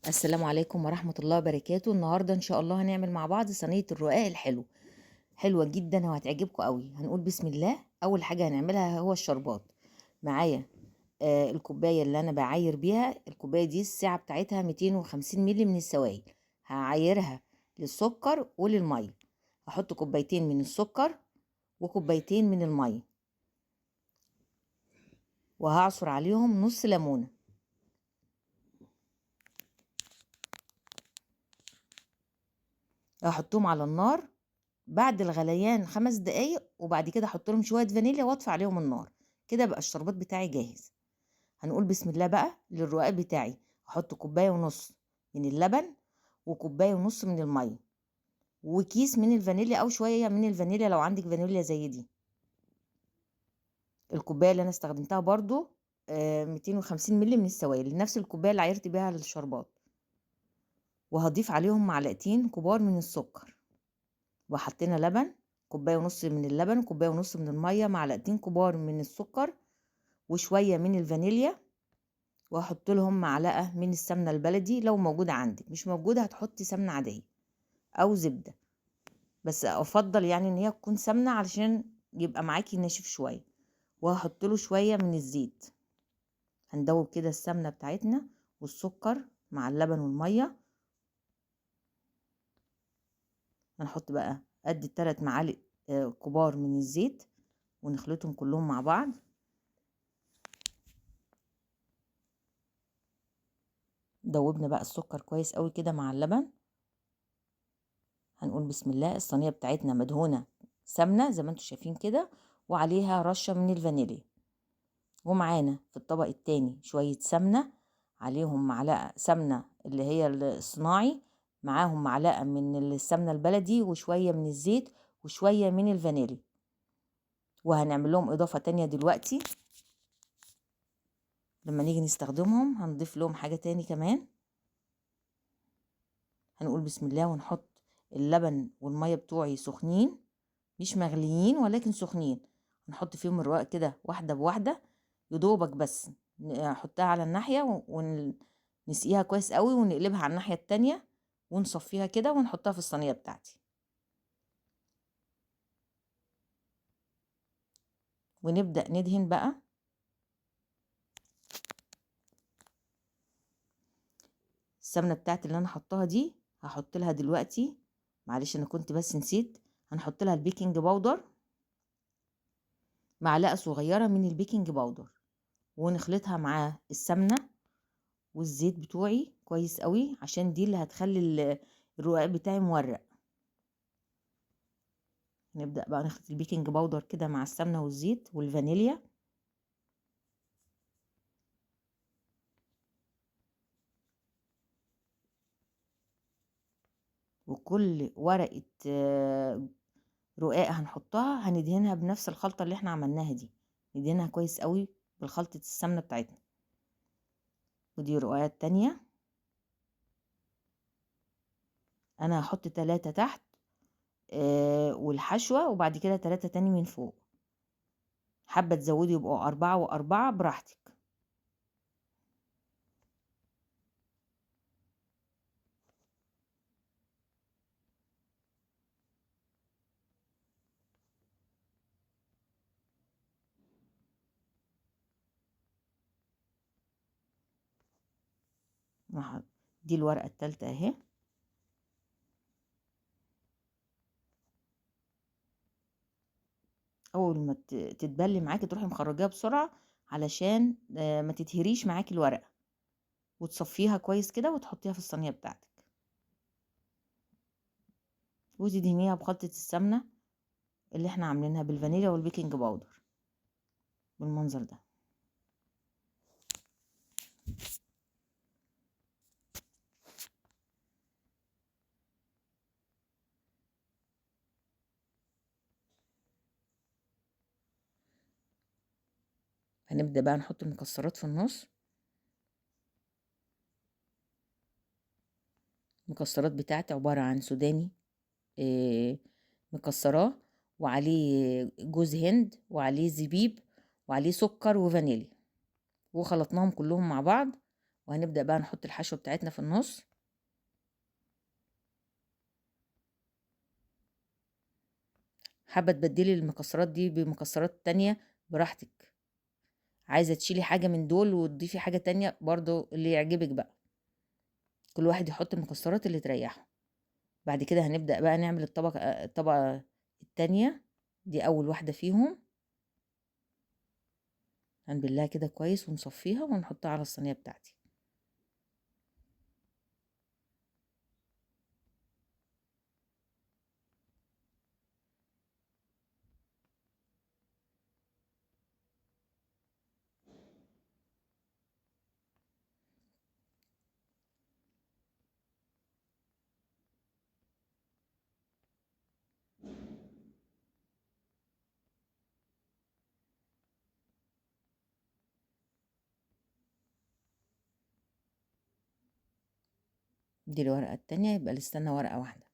السلام عليكم ورحمة الله وبركاته. النهاردة إن شاء الله هنعمل مع بعض صينية الرقاق الحلو، حلوة جدا وهتعجبكم قوي. هنقول بسم الله. أول حاجة هنعملها هو الشربات. معايا الكوباية اللي أنا بعاير بيها، الكوباية دي السعة بتاعتها 250 مللي من السوائل، هعايرها للسكر وللمية. هحط كوبايتين من السكر وكوبايتين من المية، وهعصر عليهم نص ليمونة. هحطهم على النار بعد الغليان 5 دقايق، وبعد كده احط لهم شوية فانيليا واطفي عليهم النار. كده بقى الشربات بتاعي جاهز. هنقول بسم الله بقى للرقاق بتاعي. هحط كوباية ونص من اللبن وكوبايه ونص من المية وكيس من الفانيليا او شوية من الفانيليا لو عندك فانيليا زي دي. الكوباية اللي انا استخدمتها برضو 250 مللي من السوائل، نفس الكوباية اللي عايرت بيها الشربات. وهضيف عليهم معلقتين كبار من السكر، وحطينا لبن كوباية ونص من اللبن، كوباية ونص من المية، معلقتين كبار من السكر وشوية من الفانيليا، وهحط لهم معلقه من السمنة البلدي لو موجودة عندك، مش موجودة هتحطي سمنه عادية او زبدة، بس افضل ان هي تكون سمنه علشان يبقى معاكي ناشف شوية. وهحط له شوية من الزيت. هندوب كده السمنة بتاعتنا والسكر مع اللبن والمية. هنحط بقى قد 3 معالق كبار من الزيت ونخلطهم كلهم مع بعض. دوبنا بقى السكر كويس قوي كده مع اللبن. هنقول بسم الله. الصينية بتاعتنا مدهونه سمنه زي ما انتم شايفين كده، وعليها رشه من الفانيليا، ومعانا في الطبق التاني شوية سمنه عليهم معلقه سمنه اللي هي الصناعي، معاهم معلقه من السمنة البلدي وشوية من الزيت وشوية من الفانيليا. وهنعمل لهم اضافه تانية دلوقتي لما نيجي نستخدمهم، هنضيف لهم حاجة تاني كمان. هنقول بسم الله ونحط اللبن والمية بتوعي سخنين، مش مغليين ولكن سخنين. هنحط فيهم الرقاق كده واحدة بواحدة، يدوبك بس نحطها على الناحية ونسقيها كويس قوي، ونقلبها على الناحية التانية ونصفيها كده ونحطها في الصينية بتاعتي. ونبدأ ندهن بقى السمنة بتاعتي اللي انا حطاها دي. هحط لها دلوقتي، معلش انا كنت بس نسيت، هنحط لها ال baking powder، معلقة صغيرة من ال baking powder، ونخلطها مع السمنة والزيت بتوعي كويس قوي، عشان دي اللي هتخلي الرقاق بتاعي مورق. نبدأ بقى نخلط ال baking powder كده مع السمنة والزيت والفانيليا. وكل ورقة رقاق هنحطها هندهنها بنفس الخلطة اللي احنا عملناها دي، ندهنها كويس قوي بالخلطة السمنة بتاعتنا. ودي رقاقات تانية، انا هحط 3 تحت والحشوة، وبعد كده 3 تاني من فوق. حابة تزودي يبقوا 4 و4 براحتك. دي الورقة التالتة اهي. اول ما تتبلي معاكي تروحي مخرجيها بسرعة علشان ما تتهريش معاكي الورقة، وتصفيها كويس كده وتحطيها في الصينية بتاعتك، وتدهنيها بخلطة السمنة اللي احنا عاملينها بالفانيليا وال baking powder بالمنظر ده. هنبدأ بقى نحط المكسرات في النص. المكسرات بتاعتي عبارة عن سوداني مكسراه، وعليه جوز هند، وعليه زبيب، وعليه سكر وفانيليا، وخلطناهم كلهم مع بعض وهنبدأ بقى نحط الحشوة بتاعتنا في النص. حابة تبدلي المكسرات دي بمكسرات تانية براحتك، عايزة تشيلي حاجة من دول وتضيفي حاجة تانية برضو اللي يعجبك بقى، كل واحد يحط المكسرات اللي تريحه. بعد كده هنبدأ بقى نعمل الطبقة التانية، دي أول واحدة فيهم، هنبلها كده كويس ونصفيها ونحطها على الصينية بتاعتي. دي الورقة التانية، يبقى لسه ورقة واحدة.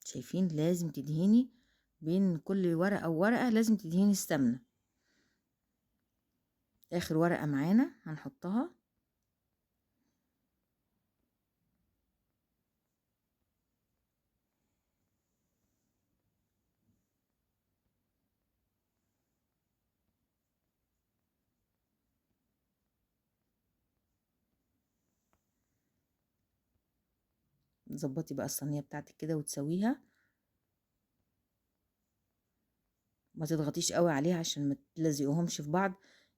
شايفين لازم تدهني بين كل ورقة وورقة، لازم تدهني السمنة. آخر ورقة معانا هنحطها. تظبطي بقى الصينية بتاعتك كده وتسويها، ما تضغطيش قوي عليها عشان ما تلزقيهمش في بعض،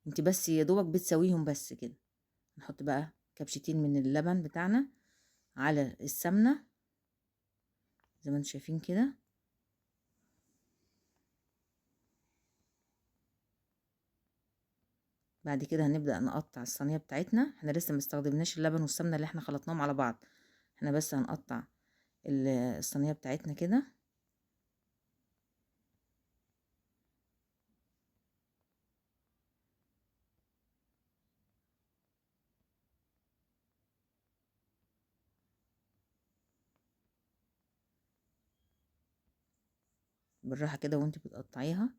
انت بس يا دوبك بتسويهم بس كده. نحط بقى كبشتين من اللبن بتاعنا على السمنة زي ما انتم شايفين كده. بعد كده هنبدأ نقطع الصينية بتاعتنا. احنا لسه ما استخدمناش اللبن والسمنة اللي احنا خلطناهم على بعض، احنا بس هنقطع الصينية بتاعتنا كده. بالراحة كده وانت بتقطعيها،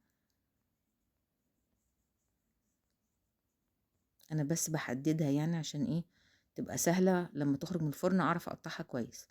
انا بس بحددها يعني عشان ايه تبقى سهلة لما تخرج من الفرن اعرف اقطعها كويس.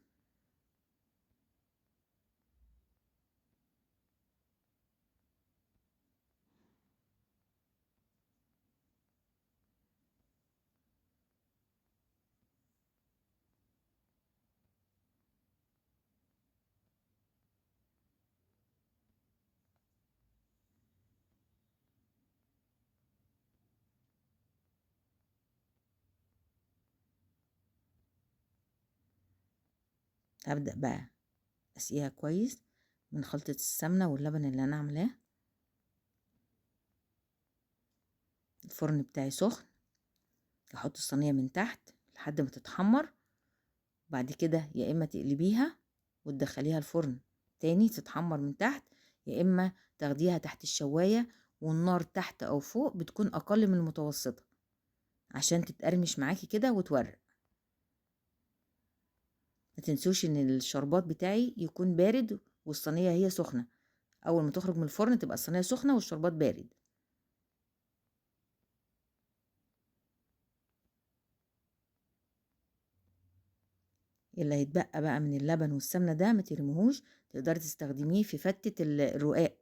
هبدأ بقى اسقيها كويس من خلطة السمنة واللبن اللي انا عاملاه. الفرن بتاعي سخن، احط الصينية من تحت لحد ما تتحمر، بعد كده يا اما تقلبيها وتدخليها الفرن تاني تتحمر من تحت، يا اما تاخديها تحت الشواية والنار تحت او فوق بتكون اقل من المتوسطة عشان تتقرمش معاكي كده وتورق. ما تنسوش ان الشربات بتاعي يكون بارد والصينية هي سخنة، اول ما تخرج من الفرن تبقى الصينية سخنة والشربات بارد. اللي هيتبقى بقى من اللبن والسمنة ده ما ترميهوش، تقدري تستخدميه في فتة الرقاق،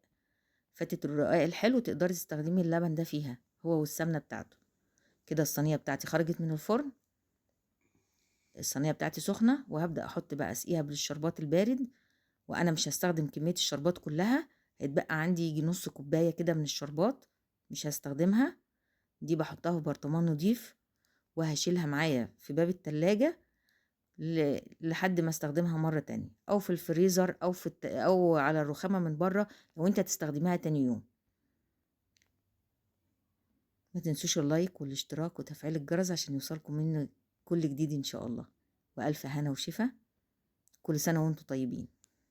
فتة الرقاق الحلو تقدري تستخدمي اللبن ده فيها هو والسمنة بتاعته. كده الصينية بتاعتي خرجت من الفرن، الصينية بتاعتي سخنة، وهبدأ أحط بقى أسقيها بالشربات البارد، وأنا مش هستخدم كمية الشربات كلها، هيتبقى عندي يجي نص كوباية كده من الشربات مش هستخدمها، دي بحطها في برطمان نضيف وهشيلها معايا في باب التلاجة لحد ما استخدمها مرة تانية، أو في الفريزر أو في أو على الرخامة من بره لو أنت هتستخدميها تاني يوم. ما تنسوش ال like والاشتراك وتفعيل الجرس عشان يوصلكم مني كل جديد إن شاء الله. وألف هنا وشفا، كل سنة وانتم طيبين.